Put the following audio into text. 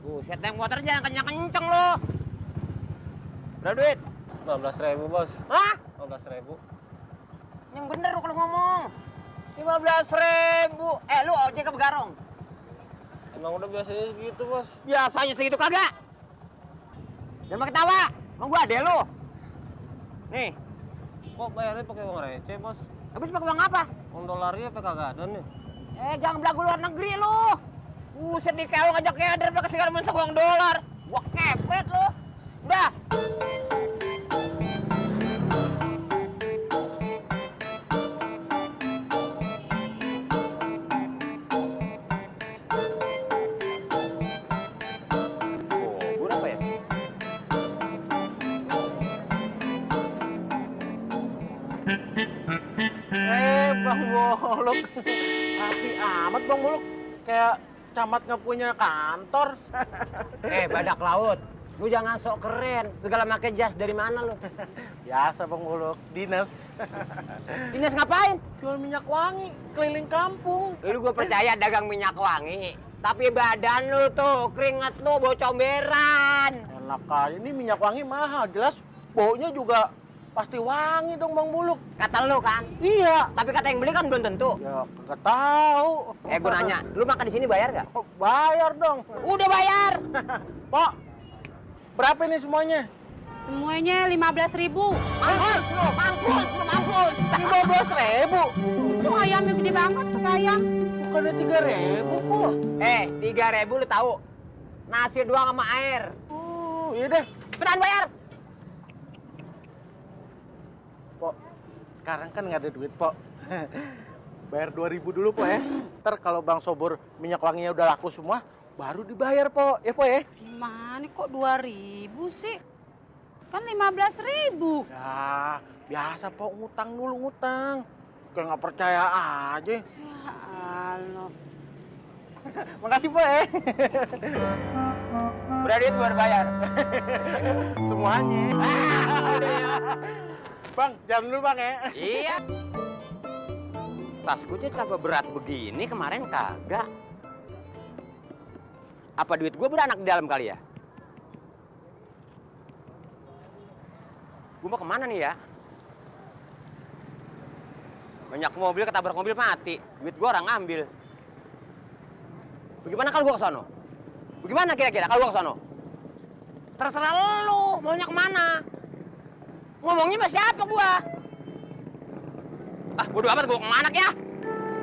Buset, naik motor jangan kenceng-kenceng lo. Berapa duit? 15.000 bos. Hah? 15.000. Yang bener lo kalau ngomong. 15.000. Lu ojek ke Begarong? Emang udah biasanya segitu bos. Biasanya segitu kagak. Jangan pakai tawa. Emang gua ade lo. Nih, Kok bayarnya pakai uang receh bos? habis pakai uang apa? Uang dolarnya apa kagak ada nih? Jangan belagu luar negeri lo. Buset di kewang aja keder pakai segala macam uang dolar. Gua kepet lo. Udah. Oh, berapa ya? Bang Muluk. Rapi amat Bang Muluk. Kayak camat nggak punya kantor. Badak laut. Lu jangan sok keren. Segala make jas dari mana lu? Biasa Bang Muluk, dinas. Dinas ngapain? Jual minyak wangi, keliling kampung. Lu gue percaya dagang minyak wangi. Tapi badan lu tuh, keringat lu bau comberan. Enak aja, ini minyak wangi mahal. Jelas baunya juga pasti wangi dong Bang Muluk. Kata lu kan? Iya. Tapi kata yang beli kan belum tentu. Ya kagak tahu. Gue nanya, lu makan di sini bayar gak? Oh, bayar dong. Udah bayar. Pak, berapa ini semuanya? Semuanya 15.000. Mampus, lu mampus. 15.000. Itu ayamnya gede banget, pakai ayam. Bukannya 3.000 kok. 3.000 lu tahu. Nasi doang sama air. Oh, iya deh. Cepetan bayar. Pok, sekarang kan nggak ada duit, Pok. Bayar 2.000 dulu, Pok ya. Ntar kalau Bang Sobur minyak wanginya udah laku semua, baru dibayar, Pok. Ya, Pok ya? Gimana kok 2.000 sih? Kan 15.000. Ya, biasa, Pok. Ngutang dulu, ngutang. Kayak nggak percaya aja. Ya Allah. Makasih, Pok ya. Berapa duit baru bayar? Semuanya. Bang, jalan dulu, Bang ya. Iya. Tasku tuh tambah berat begini, kemarin kagak. Apa duit gue beranak di dalam kali ya? Gue mau kemana nih ya? Banyak mobil ketabrak mobil mati. Duit gue orang ambil. Bagaimana kalau gue ke sono? Bagaimana kira-kira kalau gue ke sono? Terserah lu, maunya kemana? Ngomongnya sama siapa gua? Bodo amat gua kemana ya?